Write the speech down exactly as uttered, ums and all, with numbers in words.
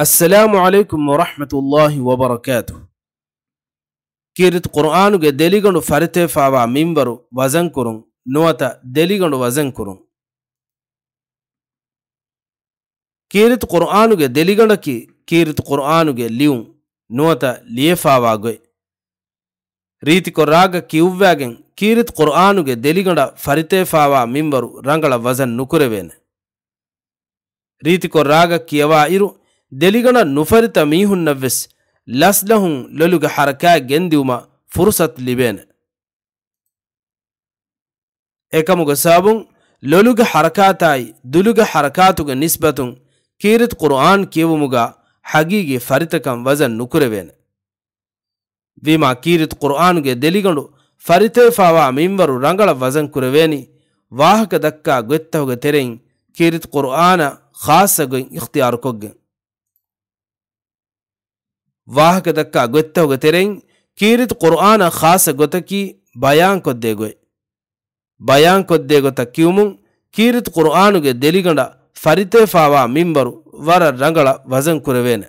އައްސަލާމު ޢަލައިކުމް ވަރަޙްމަތުﷲި ވަބަރަކާތުހު. ކީރިތި ޤުރުއާނުގެ ދެލިގަނޑު ފަރިތައް ފާވާ މިންވަރު ވަޒަންކުރުން، ނުވަތަ ދެލިގަނޑު ވަޒަންކުރުން. ކީރިތި ޤުރުއާނުގެ ދެލިގަނޑަކީ ކީރިތި ޤުރުއާނުގެ ލިޔުން، ނުވަތަ ލިޔެފާވާ ގޮތް. ރީތިކޮށް ރާގަށް ކިޔުއްވާގެން ކީރިތި ޤުރުއާނުގެ ދެލިގަނޑަށް ފަރިތައް ފާވާ މިންވަރު ރަނގަޅަށް ވަޒަން ނުކުރެވޭނެ. ރީތިކޮށް ރާގަށް ކިޔަވާ އިރު، ދެލިގަނޑަށް ނުފަރިތަ މީހުންނަށްވެސް ލަސްލަހުން ލޮލުގެ ޙަރަކާތް ގެންދިއުމަށް ފުރުޞަތު ލިބޭނެ. އެކަމުގެ ސަބަބުން ލޮލުގެ ޙަރަކާތާއި ދުލުގެ ޙަރަކާތުގެ ނިސްބަތުން ކީރިތި ޤުރުއާން ކިޔެވުމުގަ ޙަޤީޤީ ފަރިތަކަން ވަޒަން ނުކުރެވޭނެ. ވީމާ ކީރިތި ޤުރުއާނުގެ ދެލިގަނޑު ފަރިތައް ފާވާ މިންވަރު ރަނގަޅަށް ވަޒަން ކުރެވޭނީ، ވާހަކަ ދައްކާ ގޮތްތަކުގެ ތެރެއިން ކީރިތި ޤުރުއާނަށް ޚާއްޞަ ގޮތް އިޚްތިޔާރުކޮށްގެން. ވާހަކަ ދައްކާ ގޮތްތަކުގެ ތެރެއިން ކީރިތި ޤުރުއާނަށް ޚާއްޞަ ގޮތަކީ ބަޔާންކޮށްދޭ ގޮތް. ބަޔާންކޮށްދޭ ގޮތަށް ކިޔުމުން ކީރިތި ޤުރުއާނުގެ ދެލިގަނޑަށް ފަރިތައް ފާވާ މިންވަރު ވަރަށް ރަނގަޅަށް ވަޒަން ކުރެވޭނެ.